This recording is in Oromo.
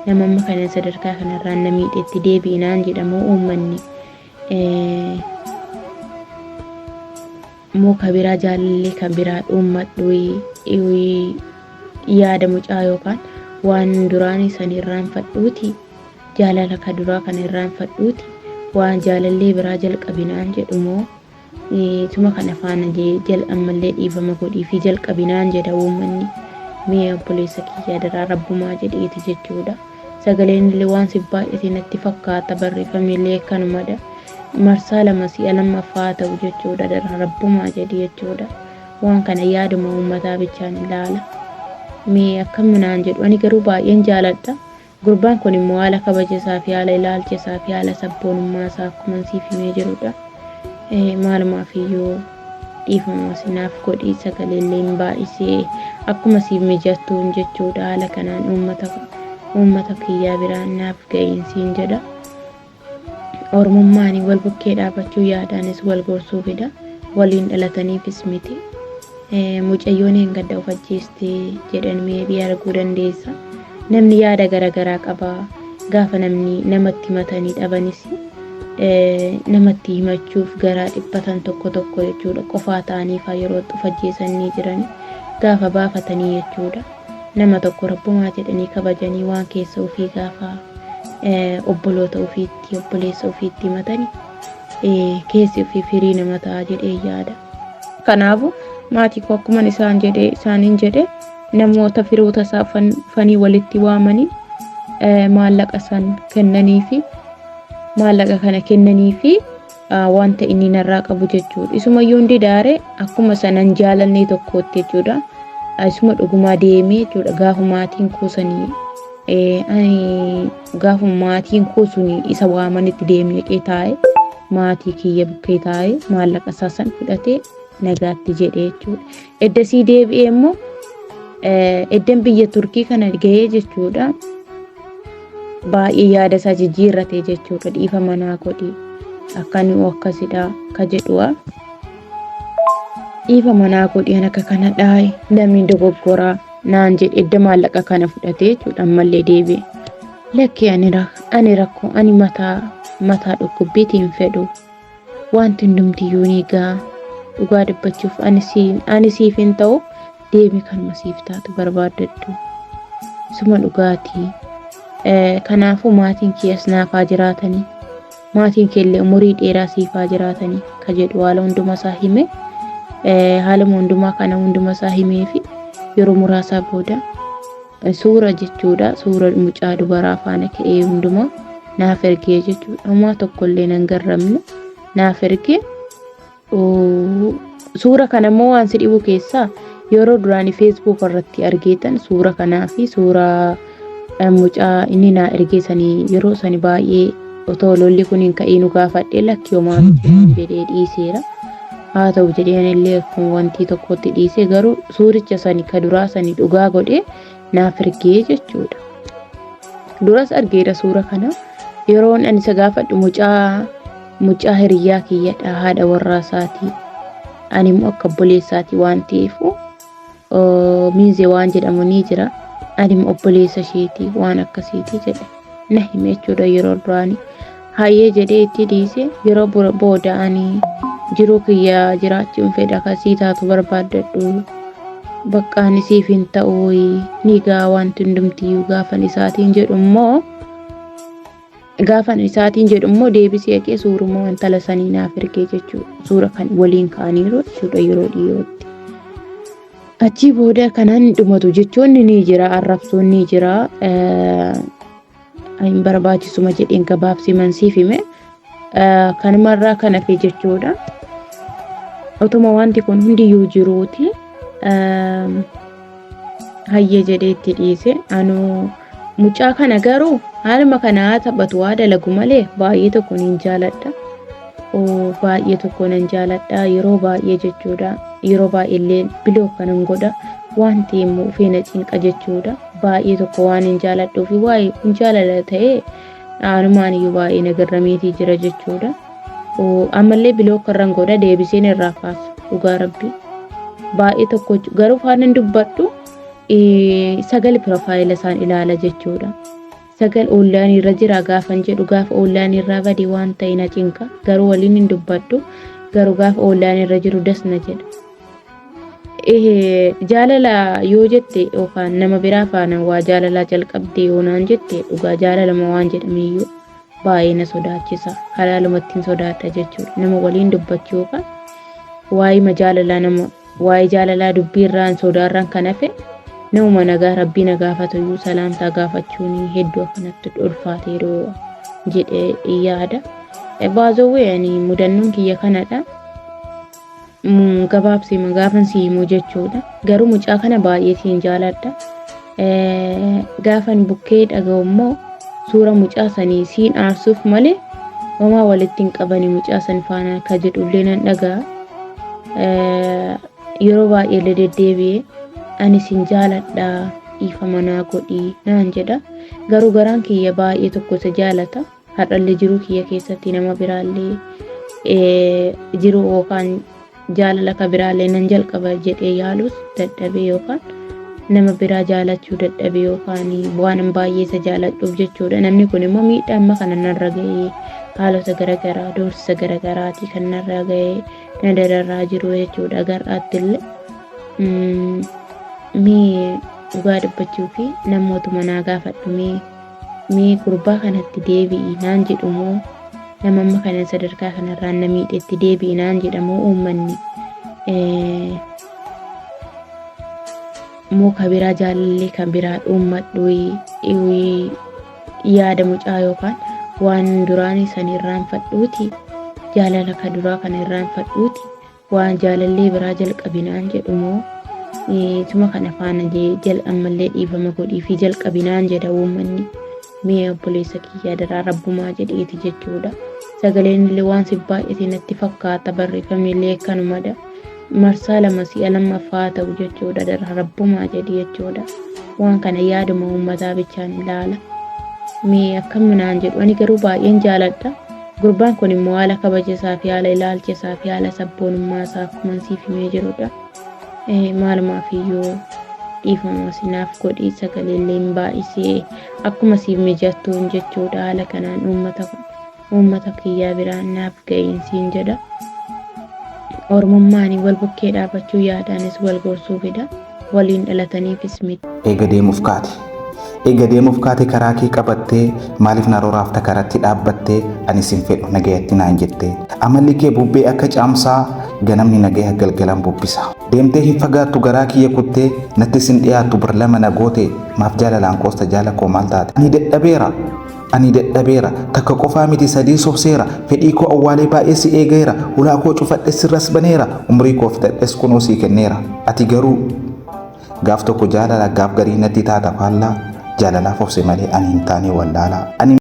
Nama amma kana sadarkaa kanarraan na miidhetti deebi'inaan jedhamoo uummanni moo ka biraa jaalallee kan biraa dhuummadhu yaada mucaa yookaan waan duraan san irraanfadhuuti jaalala ka duraa kana irraanfadhuuti waan jaalallee biraa jalqabinaan jedhu moo suma kana faana jal ammallee dhiifama godhii fi jalqabinaan jedha uummanni. Mee obboleessa kiyya daraa rabbumaa jedheeti jechuudha. Sagaleen illee waan si baay'ate natti fakkaata, barreeffamni illee akkanumadha. Marsaa 2 si'a lammaffaa ta'u jechuudha, daraa rabbumaa jedhi jechuudha. Waan kana yaaduma uummataa bichaan ilaala. Mee akkam naan jedhu, ani garuu baay'een jaaladha. Gurbaan kun immoo haala kabaja isaa fi haala ilaalcha isaa fi haala sabboonummaa isaa akkuma siif himee jirudha. Maalumaaf iyyuu dhiifama sinaaf godhii, sagalee hin baay'isee akkuma siif mijattuun jechuudha. Haala kanaan uummata kiyyaa biraan naaf ga'iinsiin jedha. Oromummaan wal bukkee dhaabachuu yaadaanis wal gorsuufidha. Waliin dhalataniifis miti. Mucayyoon hin gadda of ajjeeste jedhan meebii arguu dandeessa. Namni yaada garaagaraa qaba. Gaafa namni namatti himatanii dhabanis namatti himachuuf garaa dhiphatan tokko tokko jechuudha. Qofaa ta'anii faa yeroo of ajjeesan ni jiran gaafa baafatanii jechuudha. Nama tokko rabbumaa jedhanii kabajanii waan keessa ofii gaafa obboloota ofiitti obboleessa ofiitti himatanii keessi ofii firii nama ta'a jedhee yaada. Kanaafuu maatii koo akkuma isaan jedhee isaaniin jedhee namoota firoota isaa fanii walitti waamanii maallaqa san kennanii fi maallaqa kana kennanii fi wanta inni narraa qabu jechuudha. Isumayyuu hundi daare akkuma sanan jaalannee tokkootti jechuudha. Isuma dhugumaa deemee jechuudha gaafa maatiin kuusanii gaafa maatiin kuusuni isa waamanitti deemee qee taa'e maatii kiyya bukkee taa'e maallaqa isaa san fudhatee nagaatti jedhee jechuudha. Eddasii deebi'ee immoo eddan biyya Turkii kana gahee jechuudha. Baay'ee yaada isaa jijjiirrate jechuudha. Dhiifama naa godhi akka inni akkasidha ka jedhu'a. Dhiifama naa godhi an akka kana dhaaye namni dogoggoraa naan jedhe edda maallaqa kana fudhatee jechuudha ammallee deebi'e. Lakki ani rakkoo ani mataa dhukkubbiitiin fedhu. Wanti hundumtiyyuu ni ga'a. Dhugaa dubbachuuf ani siif hin ta'u deemi kanuma siif taatu barbaaddadhu. Suma dhugaatii. Kanaafuu maatiin kee as naaf haa jiraatanii. Maatiin kee illee umurii dheeraa siif haa jiraatanii ka jedhu haala hunduma isaa hime. Haaluma hundumaa kana hunduma isaa himee fi yeroo muraasaa booda suura jechuudha. Suura mucaa dubaraa faana ka'ee hundumaa naaf ergee jechuudha. Homaa tokkollee nan garramne naaf ergee. Suura kana immoo waan si dhibu keessaa yeroo duraanii Facebook irratti argeetan suura kanaa fi suura mucaa inni naa ergee sanii yeroo sani baay'ee otoo lolli kun hin ka'iin gaafadhee lakki homaa miti jedhee dhiiseera. Haa ta'u jedheen illee akkuma wantii tokkotti dhiisee garuu suuricha sani ka duraa sani dhugaa godhee naaf ergee jechuudha. Duras argeera suura kana yeroon ani isa gaafadhu mucaa hiriyyaa kiyyadha haadha warraa isaatii. Ani immoo akka obboleessaati waan ta'eef miinzee waan jedhamu ni jira. Ani immoo obboleessa isheeti waan akkasiiti jedhe na hime jechuudha yeroo duraanii. Hayyee jedhee itti dhiise yeroo booda ani jiruu kiyya jiraachuun fedha akkasii taatu barbaaddadhu. Bakka ani siif hin ta'u ni gaa wanti hundumtiyyuu gaafan isaatiin jedhu immoo gaafan isaatiin jedhu immoo deebisee haqee suuruma intala sanii naaf ergee jechuudha. Suura kan waliin ka'aniiru jechuudha yeroo dhiyootti. Achii booda kanaan dhumatu jechoonni ni jira, arrabsoon ni jira. Hin barbaachisuma jedheen gabaabsee mansiif hime. Kanumarraa kan hafe jechuudha. Otuma wanti kun hundiyyuu jiruuti. Hayyee jedhee itti dhiise. Anuu mucaa kana garuu haaluma kanaa taphatu waa dalagu malee baay'ee tokko niin jaaladha. Baay'ee tokko nan jaaladha yeroo baay'ee jechuudha. Yeroo baay'ee illee biloo kanan godha. Wanti immoo ufee na cinqa jechuudha. Baay'ee tokko waan hin jaaladhuu fi waa'ee kun jaalala ta'ee anumaan iyyuu baay'ee na garrameetii jira jechuudha. Ammallee biloo karran godha deebiseen irraa kaasa dhugaa rabbi. Baay'ee tokko garuu faana dubbadhu sagalee piroofaayila isaan ilaala jechuudha. Sagal oollaan irra jira gaafan jedhu gaafa oollaan irraa bade waan ta'e na cinqa. Garuu waliin hin dubbadhu. Garuu gaafa oollaan irra jiru das na jedha. Jaalala yoo jette yookaan nama biraa faana waa jaalalaa jalqabde yoo naan jette dhugaa jaalalama waan jedhameyyuu baay'ee na sodaachisa. Halaalumatti hin sodaadha jechuudha. Nama waliin dubbachuu yookaan waa'ee jaalalaa nama waa'ee jaalalaa dubbiirraan sodaarraan kan hafe namuma nagaa rabbii na gaafatu iyyuu salaamtaa gaafachuun hedduu akkanatti ulfaate yeroo jedhee yaada. Baazowwee ani mudannoon kiyya kanadha. Gabaabsee gaafan si himuu jechuudha. Garuu mucaa kana baay'ee siin jaaladha. Gaafan bukkee dhaga'u immoo suura mucaa sanii siin aarsuuf malee homaa walitti hin qabani mucaa san faana akka jedhullee nan dhaga'a. Yeroo baay'ee illee deddeebi'ee ani sin jaaladha dhiifama naa godhi naan jedha. Garuu garaan kiyya baay'ee tokko isa jaalata. Har'allee jiruu kiyya keessatti nama biraallee jiruu yookaan jaalala ka biraallee nan jalqaba jedhee yaalus dadhabee yookaan nama biraa jaalachuu dadhabee yookaan waan baay'ee isa jaaladhuuf jechuudha. Namni kun immoo miidhaa amma kana narra ga'ee haalota garaagaraa doorsisa garaagaraatii kan narra ga'ee na dararraa jiru jechuudha. Gar'aatti illee mee dhugaa dubbachuu fi namootuma naa gaafadhu mee mee gurbaa kanatti deebi'i naan jedhu moo nama amma kana sadarkaa kanarraan na miidhetti deebi'i naan jedhamoo uummanni moo ka biraa jaalallee kan biraa dhuummadhu yaada mucaa yookaan waan duraan san irraanfadhuuti jaalala ka duraa kana irraanfadhuuti waan jaalallee biraa jalqabinaan jedhu moo suma kana faana jal ammallee dhiifama godhii fi jalqabinaan jedha uummanni mee obboleessa kiyyaa daraa rabbumaa jedheeti jechuudha. Sagaleen illee waan si baay'ate natti fakkaata barreeffamni illee akkanumadha. Marsaa lama si'a lammaffaa ta'u jechuudha daraa rabbumaa jedhi jechuudha. Waan kana yaaduma uummataa bichaan ilaala. Mee akkam naan jedhu ani garuu baay'een jaaladha. Gurbaan kun immoo haala kabaja isaa fi haala ilaalcha isaa fi haala sabboonummaa isaa akkuma siif himee jirudha. Maalumaaf iyyuu dhiifama sinaaf godhii sagalee hin baay'isee akkuma siif mijattuun jechuudha. Haala kanaan uummata kiyyaa biraan naaf ga'iinsiin jedha. Oromummaan wal bukkee dhaabbachuu yaadaanis wal gorsuufidha. Waliin dhalataniifis miti. Eega deemuuf kaate. Eega deemuuf kaate karaa kee qabattee maaliif na roraafta karatti dhaabbattee ani sin fedhu nagayatti naan jettee. Amalli kee bubbee akka caamsaa ganamni nagaya galgalan bubbisa. Deemtee hin fagaattu garaa kiyya kuttee natti sin dhiyaattu bar lama na goote maaf jaalalaan qoosta jaala koo maal taate. Ani dadhabeera. Ani dadhabeera takka qofaa miti sadii sobseera fedhii koo awwaalee baay'ee si eegeera hulaa koo cufadhe sirras baneera umrii koo fixadhes kunoo sii kenneera ati garuu gaaf tokko jaalala gaaf garii natti taata faallaa jaalalaaf obse malee ani hin taane wallaalaa. Ani